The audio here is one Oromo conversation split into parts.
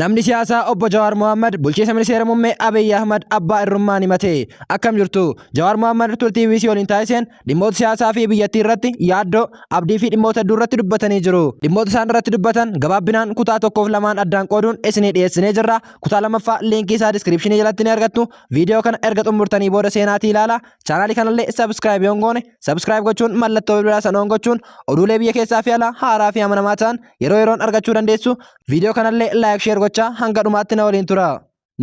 Namni siyaasaa Obbo Jawaar Mohammad bulchiinsa ministeera muummee Abiy Ahmad abbaa irrummaan himate. Akkam jirtu? Jawaar Mohammad turtii BBC waliin taasiseen dhimmoota siyaasaa fi biyyattii irratti yaaddoo, abdii fi dhimmoota hedduu irratti dubbatanii jiru. Dhimmoota isaan irratti dubbatan gabaabbinaan kutaa tokkoof lamaan addaan qooduun isinii dhiyeessinee jirra. Kutaa lammaffaa liinkii isaa diskiripshinii jalatti ni argattu. Viidiyoo kana erga xumurtanii booda seenaatii ilaala. Chaanaalii kanallee subscribe yoon goone subscribe gochuun mallattoo bilbilaa sana on gochuun oduulee biyya keessaa fi alaa haaraa fi amanamaa ta'an yeroo yeroon argachuu dandeessu. Viidiyoo kanallee like share gochaa hanga dhumaatti na waliin tura.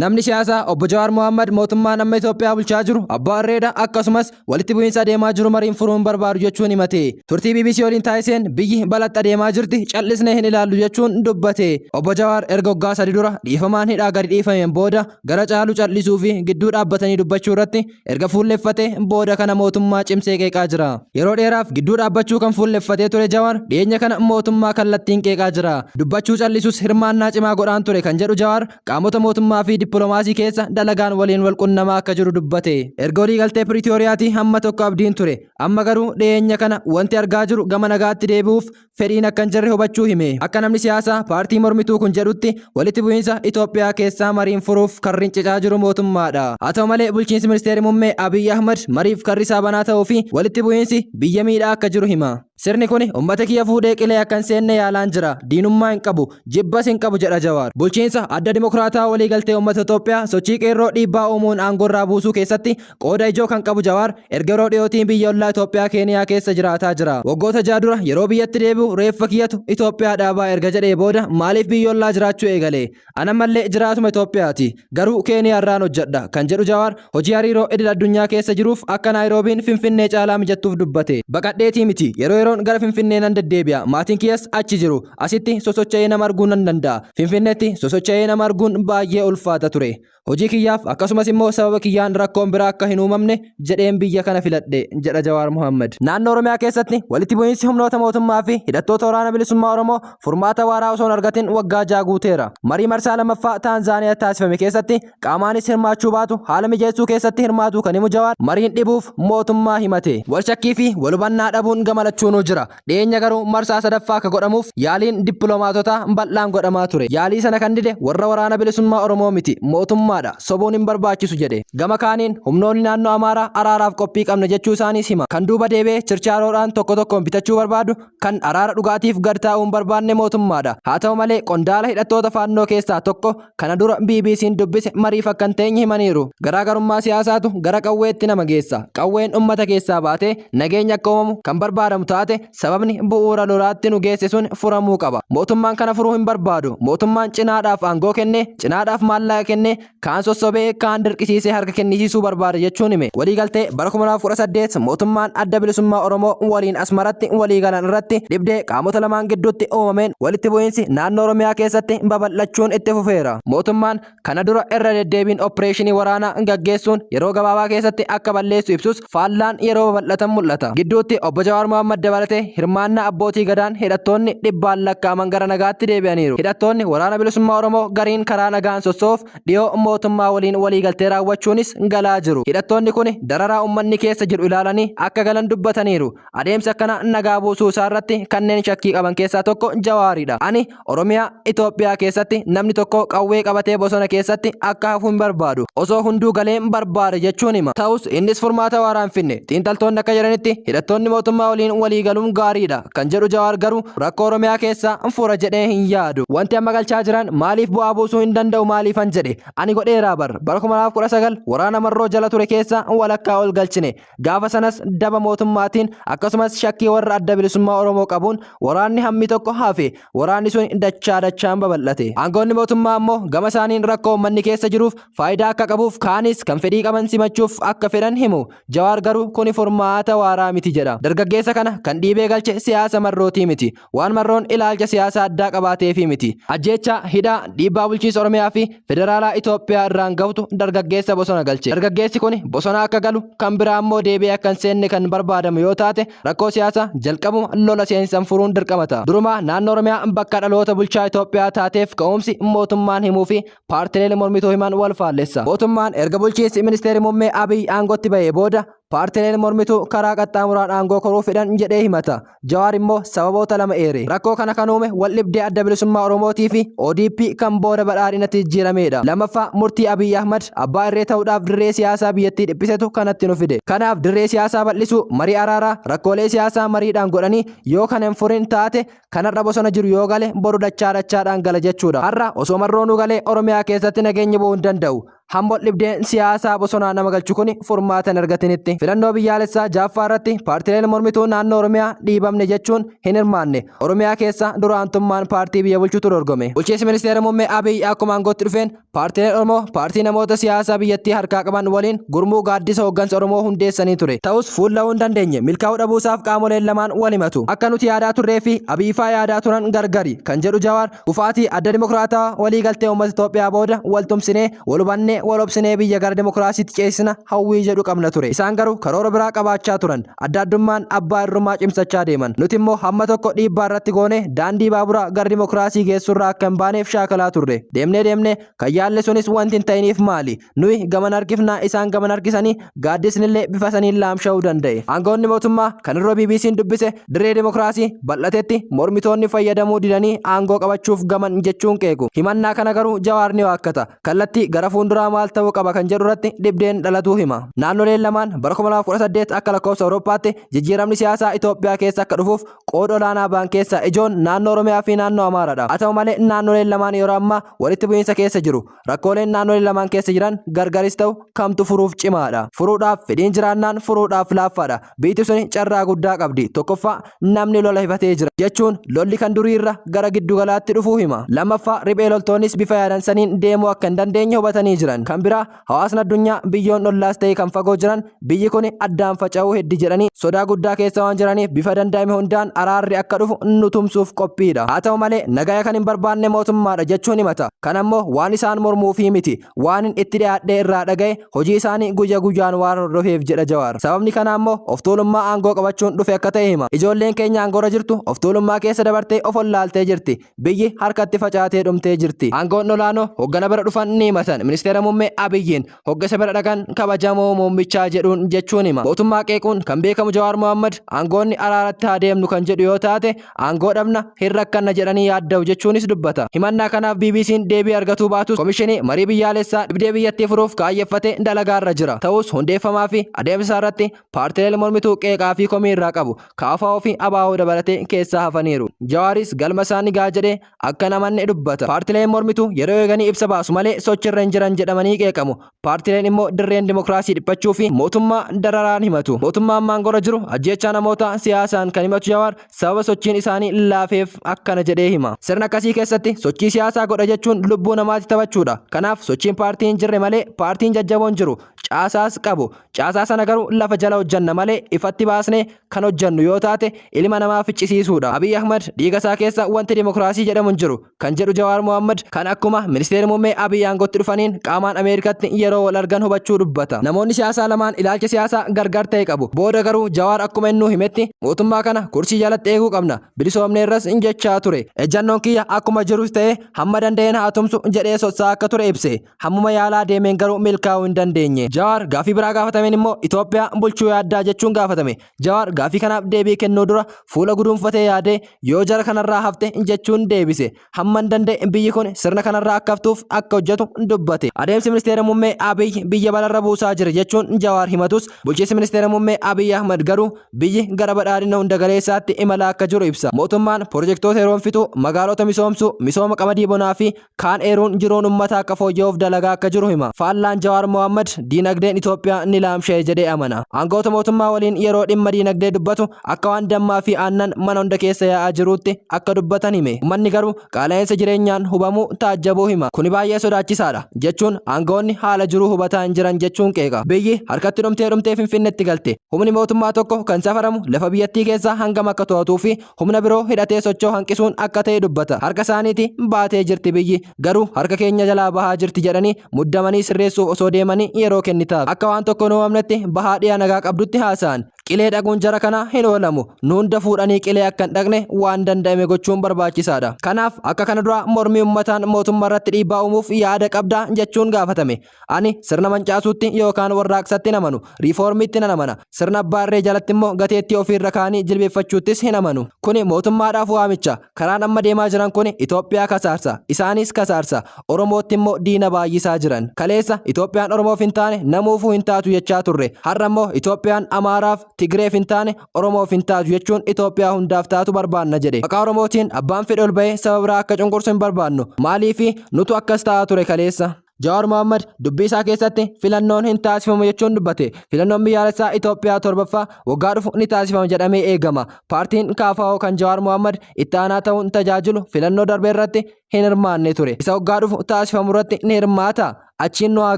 Namni siyaasaa Obbo Jawaar Mohammad mootummaan amma Itoophiyaa bulchaa jiru abbaa irreedha akkasumas walitti bu'iinsa adeemaa jiru mariin furuu hin barbaadu jechuun himate. Turtii BBC waliin taasiseen biyyi balatti adeemaa jirti callisnee hin ilaallu jechuun dubbate. Obbo Jawaar erga waggaa sadi dura dhiifamaan hidhaa gadi dhiifameen booda gara caalu callisuu fi gidduu dhaabbatanii dubbachuu irratti erga fuulleffatee booda kana mootummaa cimsee qeeqaa jira. Yeroo dheeraaf gidduu dhaabbachuu kan fuulleffatee ture Jawaar dhiyeenya kana mootummaa kallattiin qeeqaa jira. Dubbachuu callisus hirmaannaa cimaa godhaan ture kan jedhu Jawaar qaamota mootummaa fi dippiloomaasii keessa dalagaan waliin wal qunnamaa akka jiru dubbate. Erga waliigaltee Piriitooriyaatii hamma tokko abdiin ture. Amma garuu dhiyeenya kana wanti argaa jiru gama nagaatti deebi'uuf fedhiin akka hin jirre hubachuu hime. Akka namni siyaasaa paartii mormituu kun jedhutti walitti bu'iinsa Itoophiyaa keessaa mariin furuuf kan rincicaa jiru mootummaadha. Haa ta'u malee bulchiinsi ministeerri muummee Abiy Ahmad mariif karri isaa banaa ta'uu fi walitti bu'iinsi biyya miidhaa akka jiru hima. Sirni kuni ummata kiyya fuudhee qilee akka hin seenne yaalaan jira. Diinummaa hin qabu, jibbas hin qabu jedha Jawaar. Bulchiinsa Adda Dimokiraataa Waliigaltee Ummata Itoophiyaa sochii qeerroo dhiibbaa uumuun aangorraa buusuu keessatti qooda ijoo kan qabu Jawaar erga yeroo dhiyootiin biyya ollaa Itoophiyaa Keeniyaa keessa jiraataa jira. Waggoota ja'a dura yeroo biyyatti deebi'u reeffa kiyyatu Itoophiyaa dhaabaa erga jedhee booda maaliif biyya ollaa jiraachuu eegale? An ammallee jiraatuma Itoophiyaati. Garuu Keeniyaa irraan hojjedha kan jedhu Jawaar hojii hariiroo idil addunyaa keessa jiruuf akka Naayiroobiin Finfinnee caalaa mijattuuf dubbate. Baqadheetii miti. Yeroo yeroon gara Finfinnee nan deddeebi'a. Maatiin kiyyas achi jiru. Asitti sosocha'ee nama arguu nan danda'a. Finfinneetti sosocha'ee nama arguun baay'ee ulfaata ture. Hojii kiyyaaf akkasumas immoo sababa kiyyaan rakkoon biraa akka hin uumamne jedheen biyya kana filadhe jedha Jawaar Mohammad. Naannoo Oromiyaa keessatti walitti bu'iinsi humnoota mootummaa fi hidhattoota Waraana Bilisummaa Oromoo furmaata waaraa osoo hin argatin waggaa ja'a guuteera. Marii marsaa lammaffaa Taanzaaniyaatti taasifame keessatti qaamaanis hirmaachuu baatu haala mijeessuu keessatti hirmaatuu kan himu Jawaar mariin dhibuuf mootummaa himate. Wal shakkii fi wal hubannaa dhabuun gama lachuunuu jira. Dhiyeenya garuu marsaa sadaffaa akka godhamuuf yaaliin dippilomaatotaa bal'aan godhamaa ture. Yaalii sana kan dide warra Waraana Bilisummaa Oromoo miti, mootummaadha. Sobuun hin barbaachisu jedhe. Gama kaaniin humnoonni naannoo Amaaraa araaraaf qophii qabna jechuu isaaniis hima. Kan duuba deebi'ee chirchaaroodhaan tokko tokkoon bitachuu barbaadu, kan araara dhugaatiif gad taa'uu hin barbaanne mootummaadha. Haa ta'u malee qondaala hidhattoota Faannoo keessaa tokko kana dura BBC'n dubbise mariif akka hin teenye himaniiru. Garaagarummaa siyaasaatu gara qawweetti nama geessa. Qawween ummata keessaa baatee nageenyi akka uumamu kan barbaadamu taate sababni bu'uura lolaatti nu geesse sun furamuu qaba. Mootummaan kana furuu hin barbaadu. Mootummaan cinaadhaaf aangoo kennee, cinaadhaaf maallaqa kennee, kaan sossobee, kaan dirqisiisee harka kennisiisuu barbaada jechuun hime. Waliigaltee bara 2018 mootummaan Adda Bilisummaa Oromoo waliin Asmaratti waliigalan irratti dhibdee qaamota lamaan gidduutti uumameen walitti bu'iinsi naannoo Oromiyaa keessatti babal'achuun itti fufeera. Mootummaan kana dura irra deddeebiin oppireeshinii waraanaa gaggeessuun yeroo gabaabaa keessatti akka balleessu ibsus faallaan yeroo babal'atan mul'ata. Gidduutti Obbo Jawaar Mohaammad dabalatee hirmaannaa abbootii Gadaan hidhattoonni dhibbaan lakkaa'aman gara nagaatti deebi'aniiru. Hidhattoonni Waraana Bilisummaa Oromoo gariin karaa nagaan sossoo'uuf dhiyoo mootummaa waliin waliigaltee raawwachuunis galaa jiru. Hidhattoonni kuni dararaa ummanni keessa jiru ilaalanii akka galan dubbataniiru. Adeemsi akkanaa nagaa buusuu isaarratti kanneen shakkii qaban keessaa tokko Jawaaridha. Ani Oromiyaa, Itoophiyaa keessatti namni tokko qawwee qabatee bosona keessatti akka hafu hin barbaadu. Osoo hunduu galeen barbaada jechuun hima. Ta'us innis furmaata waaraa hin fidne. Xiinxaltoonni akka jedhanitti hidhattoonni mootummaa waliin walii galuun gaariidha kan jedhu Jawaar garuu rakkoo Oromiyaa keessaa fura jedhee hin yaadu. Wanti amma galchaa jiran maaliif bu'aa buusuu hin danda'u maaliifan jedhe. Ani godheeraa bar. Bara 2019 waraana Marroo jala ture keessaa walakkaa ol galchine. Gaafa sanas daba mootummaatiin akkasumas shakkii warra Adda Bilisummaa Oromoo qabuun waraanni hammi tokko hafe. Waraanni sun dachaa dachaan babal'ate. Aangoonni mootummaa ammoo gama isaaniin rakkoo uummanni keessa jiruuf faayidaa akka qabuuf kaanis kan fedhii qaban simachuuf akka fedhan himu. Jawaar garuu kuni furmaata waaraa miti jedha. Dargaggeessa kana kan dhiibee galche siyaasa Marrootii miti. Waan Marroon ilaalcha siyaasaa addaa qabaateefii miti. Ajjeechaa, hidhaa, dhiibbaa bulchiinsa Oromiyaa fi Federaalaa Itoophiyaa irraan gahutu dargaggeessa bosona galche. Dargaggeessi kuni bosona akka galu, kan biraa ammoo deebi'ee akka hin seenne kan barbaadamu yoo taate rakkoo siyaasaa jalqabuma lola seensisan furuun dirqama ta'a. Durumaa naannoo Oromiyaa bakka dhaloota bulchaa Itoophiyaa taateef ka'umsi mootummaan himuu fi paartileen mormituu himan wal faallessa. Mootummaan erga bulchiinsi ministeerri muummee Abiy aangotti bahee booda Paartileen mormituu karaa qaxxaamuraan aangoo koruu fedhan jedhee himata. Jawaar immoo sababoota lama eere. Rakkoo kana kan uume waldhibdee Adda Bilisummaa Oromootii fi ODP kan booda badhaadhinatti jijjiirameedha. Lammaffaa murtii Abiy Ahmad abbaa irree ta'uudhaaf dirree siyaasaa biyyattii dhiphisetu kanatti nu fide. Kanaaf dirree siyaasaa bal'isuu, marii araaraa, rakkoolee siyaasaa mariidhaan godhanii yoo kan hin furin taate kan har'a bosona jiru yoo gale boru dachaa dachaadhaan gala jechuudha. Har'a osoo Marroonuu galee Oromiyaa keessatti nageenyi bu'uu hin danda'u. Hamma waldhibdeen siyaasaa bosonaa nama galchu kuni furmaata hin argatinitti. Filannoo biyyaalessaa 6ffaa irratti paartileen mormituu naannoo Oromiyaa dhiibamne jechuun hin hirmaanne. Oromiyaa keessa dura aantummaan paartii biyya bulchutu dorgome. Bulchiinsi Ministeera Muummee Abiy akkuma aangootti dhufeen paartileen Oromoo paartii namoota siyaasaa biyyattii harkaa qaban waliin gurmuu gaaddisa hooggansa Oromoo hundeessanii ture. Ta'us fuulla'uu hin dandeenye. Milkaa'uu dhabuusaaf qaamoleen lamaan wal himatu. Akka nuti yaadaa turree fi Abiy faa yaadaa turan gargari kan jedhu Jawaar, Kufaatii Adda Dimokiraatawaa Waliigaltee Uummata Itoophiyaa booda wal tumsinee, wal hubannee, wal obsinee biyya gara dimokiraasiitti ceesisna hawwii jedhu qabna ture. Isaan garuu karoora biraa qabaachaa turan. Adda addummaan abbaa irrummaa cimsachaa deeman. Nuti immoo hamma tokko dhiibbaa irratti goonee daandii baaburaa gara dimokiraasii geessurraa akka hin baaneef shaakalaa turre. Deemnee deemnee kan yaalle sunis wanti hin ta'iniif maali? Nuyi gaman harkifna isaan gaman harkisanii gaaddisnillee bifa saniin laamsha'uu danda'e. Aangawoonni mootummaa kan irra BBC'n dubbise dirree dimokiraasii bal'atetti mormitoonni fayyadamuu didanii aangoo qabachuuf gaman jechuun qeequ. Himannaa kana garuu Jawaar ni waakkata. Kallattii gara fuulduraa maal ta'uu qaba kan jedhu irratti dhibdeen dhalatuu hima. Naannoleen lamaan bara 2018 akka lakkoofsa Awurooppaatti jijjiiramni siyaasaa Itoophiyaa keessa akka dhufuuf qooda olaanaa ba'an keessaa ijoon naannoo Oromiyaa fi naannoo Amaaraadha. Haa ta'u malee naannoleen lamaan yeroo ammaa walitti bu'iinsa keessa jiru. Rakkooleen naannolee lamaan keessa jiran gargaris ta'u kamtu furuuf cimaadha. Furuudhaaf fedhiin jiraannaan furuudhaaf laaffaadha. Biyyi suni carraa guddaa qabdi. Tokkoffaa namni lola hifatee jira jechuun lolli kan duriirra gara giddugalaatti dhufuu hima. Lammaffaa riphee loltoonnis bifa yaadan saniin deemuu akka hin dandeenye hubatanii jiran. Kan biraa hawaasni addunyaa biyyoon ollaas ta'e kan fagoo jiran biyyi kun addaan faca'uu heddi jedhanii sodaa guddaa keessa waan jiraniif bifa danda'ame hundaan araarri akka dhufu nu tumsuuf qophiidha. Haa ta'u malee nagaya kan hin barbaanne mootummaadha jechuun himata. Kan ammoo waan isaan mormuufii miti. Waanin itti dhiyaadhee irraa dhaga'e hojii isaanii guyya guyyaan waan hordofeef jedha Jawaar. Sababni kanaa immoo of tuulummaa aangoo qabachuun dhufe akka ta'e hima. Ijoolleen keenya aangoorra jirtu of tuulummaa keessa dabartee of wallaaltee jirti. Biyyi harkatti facaatee dhumtee jirti. Aangoon olaanoo hoggana bira dhufan ni himatan. Ministeera Muummee Abiyyiin hoggasa bira dhaqan kabajamoo muummichaa jedhuun jechuun hima. Mootummaa qeequun kan beekamu Jawaar Mohammad aangoonni araaratti haa deemnu kan jedhu yoo taate aangoo dhabna hin rakkanna jedhanii yaadda'u jechuunis dubbata. Himannaa kanaaf BBC'n deebii argatuu baatus komishinii marii biyyaalessaa dhibdee biyyattii furuuf kaayyeffate dalagaarra jira. Ta'us hundeeffamaa fi adeemsa isaarratti paartileen mormituu qeeqaa fi komii irraa qabu. KFO fi ABO dabalatee keessaa hafaniiru. Jawaaris galma isaanii gaha jedhee akka hin amanne dubbata. Paartileen mormituu yeroo eeganii ibsa baasu malee sochiirra hin jiran jedhamanii qeeqamu. Paartileen immoo dirreen dimokiraasii dhiphachuu fi mootummaa dararaan himatu. Mootummaa ammaan aangorra jiru ajjeechaa namoota siyaasaan kan himatu Jawaar sababa sochiin isaanii laafeef akkana jedhee hima. Sirna akkasii keessatti sochii siyaasaa godha jechuun lubbuu namaatti taphachuudha. Kanaaf sochiin paartii hin jirre malee paartiin jajjaboon jiru. Caasaas qabu. Caasaa sana garuu lafa jala hojjanna malee ifatti baasnee kan hojjannu yoo taate ilma namaa ficcisiisuudha. Abiy Ahmad dhiiga isaa keessa wanti dimokiraasii jedhamu hin jiru kan jedhu Jawaar Mohammad kan akkuma ministeerri muummee Abiy aangootti dhufaniin qaamaan Ameerikatti yeroo wal argan hubachuu dubbata. Namoonni siyaasaa lamaan ilaalcha siyaasaa gargar ta'e qabu. Booda garuu Jawaar akkuma innuu himetti mootummaa kana kursii jalatti eeguu qabna. Bilisoomneerras jechaa ture. Ejjannoon kiyya akkuma jirus ta'ee hamma danda'een haa tumsu jedhee sossaa akka ture ibse. Hammuma yaalaa deemeen garuu milkaa'uu hin dandeenye. Jawaar gaaffii biraa gaafatameen immoo Itoophiyaa bulchuu yaaddaa jechuun gaafatame. Jawaar gaaffii kanaaf deebii kennuu dura fuula guduunfatee yaadee yoo jara kanarraa hafte jechuun deebise. Hamman danda'e biyyi kun sirna kanarraa akka haftuuf akka hojjetu dubbate. Adeemsi ministeera muummee Abiy biyya balarra buusaa jira jechuun Jawaar himatus bulchiinsi ministeera muummee Abiy Ahmad garuu biyyi gara badhaadhina hunda galeessaatti imalaa akka jiru ibsa. Mootummaan pirojektoota yeroon fixuu, magaalota misoomsuu, misooma qamadii bonaa fi kaan eeruun jiruun ummataa akka fooyya'uuf dalagaa akka jiru hima. Faallaan Jawaar Mohammad diinagdeen Itoophiyaa ni laamsha'e jedhee amana. Aangawoota mootummaa waliin yeroo dhimma diinagdee dubbatu akka waan dammaa fi aannan mana hunda keessa yaa'aa jiruutti akka dubbatan hime. Ummanni garuu qaala'insa jireenyaan hubamuu taajjabuu hima. Kuni baay'ee sodaachisaadha jechuun aangawoonni haala jiruu hubataa hin jiran jechuun qeeqa. Biyyi harkatti dhumtee dhumtee Finfinnetti galte. Humni mootummaa tokko kan safaramu lafa biyyattii keessaa hangam akka to'atuu fi humna biroo hidhatee socho'u hanqisuun akka ta'e dubbata. Harka isaaniiti baatee jirti biyyi, garuu harka keenya jalaa bahaa jirti jedhanii muddamanii sirreessuuf osoo deemanii yeroo kennitaaf. Akka waan tokko hin uumamnetti bahaa dhiya nagaa qabdutti haasa'an. Qilee dhaquun jara kanaa hin oolamu. Nu hunda fuudhanii qilee akka hin dhaqne waan danda'ame gochuun barbaachisaadha. Kanaaf akka kana duraa mormii ummataan mootummaa irratti dhiibbaa uumuuf yaada qabdaa jechuun gaafatame. Ani sirna mancaasuutti yookaan warraaqsatti hin amanu. Riifoormiitti nan amana. Sirna abbaa irree jalatti immoo gateettii ofiirra kaa'anii jilbeeffachuuttis hin amanu. Kuni mootummaadhaaf waamicha. Karaan amma deemaa jiran kuni Itoophiyaa kasaarsa. Isaanis kasaarsa. Oromootti immoo diina baay'isaa jiran. Kaleessa Itoophiyaan Oromoof hin taane namuufuu hin taatu jechaa turre. Har'a immoo Itoophiyaan Amaaraaf, Tigreef hin taane Oromoof hin taatu jechuun Itoophiyaa hundaaf taatu barbaanna jedhe. Maqaa Oromootiin abbaan fedhe ol bahee saba biraa akka cunqursu hin barbaannu. Maaliifi nutu akkas ta'aa ture kaleessa. Jawaar Mohammad dubbii isaa keessatti filannoon hin taasifamu jechuun dubbate. Filannoon biyyaalessaa Itoophiyaa torbaffaa waggaa dhufu ni taasifama jedhamee eegama. Paartiin KFO kan Jawaar Mohammad itti aanaa ta'uun tajaajilu filannoo darbe irratti hin hirmaanne ture. Isa waggaa dhufu taasifamu irratti ni hirmaata. Achiin nu haa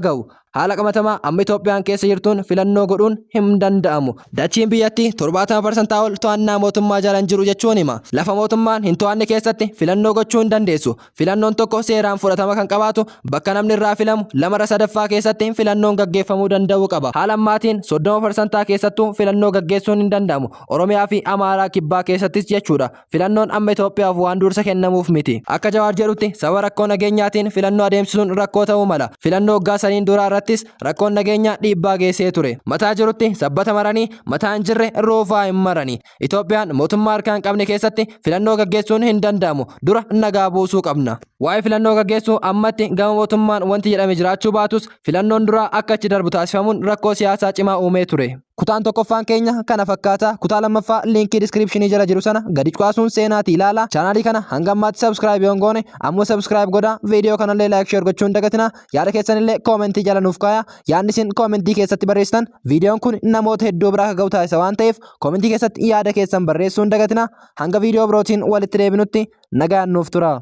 ga'u. Haala qabatamaa amma Itoophiyaan keessa jirtuun filannoo godhuun hin danda'amu. Dachiin biyyattii 70 parsantaa ol to'annaa mootummaa jala hin jiru jechuun hima. Lafa mootummaan hin to'anne keessatti filannoo gochuu hin dandeessu. Filannoon tokko seeraan fudhatama kan qabaatu bakka namni irraa filamu lamarra sadaffaa keessatti filannoon gaggeeffamuu danda'uu qaba. Haala ammaatiin 30 parsantaa keessattuu filannoo gaggeessuun hin danda'amu. Oromiyaa fi Amaaraa kibbaa keessattis jechuudha. Filannoon amma Itoophiyaaf waan dursa kennamuuf miti. Akka Jawaar jedhutti sababa rakkoo nageenyaatiin filannoo adeemsisuun rakkoo ta'uu mala. Filannoo waggaa sadiin duraa irrattis rakkoon nageenyaa dhiibbaa geessee ture. Mataa jirutti sabbata maranii mataa hin jirre roofaa hin marani. Itoophiyaan mootummaa harkaa hin qabne keessatti filannoo gaggeessuun hin danda'amu. Dura nagaa buusuu qabna. Waa'ee filannoo gaggeessuu ammatti gama mootummaan wanti jedhame jiraachuu baatus filannoon duraa akka achi darbu taasifamuun rakkoo siyaasaa cimaa uumee ture. Kutaan tokkoffaan keenya kana fakkaata. Kutaa lammaffaa liinkii diskiripshinii jala jiru sana gadi cuqaasuun seenaatii ilaala. Chaanaalii kana hanga ammaatti subscribe yoo hin goone ammoo subscribe godhaa. Viidiyoo kanallee like share gochuu hin dagatinaa. Yaada keessanillee koomentii jala nuuf kaayaa. Yaadni isin koomentii keessatti barreessitan viidiyoon kun namoota hedduu bira akka ga'u taasisa waan ta'eef koomentii keessatti yaada keessan barreessuu hin dagatinaa. Hanga viidiyoo birootiin walitti deebinutti nagaan nuuf tura.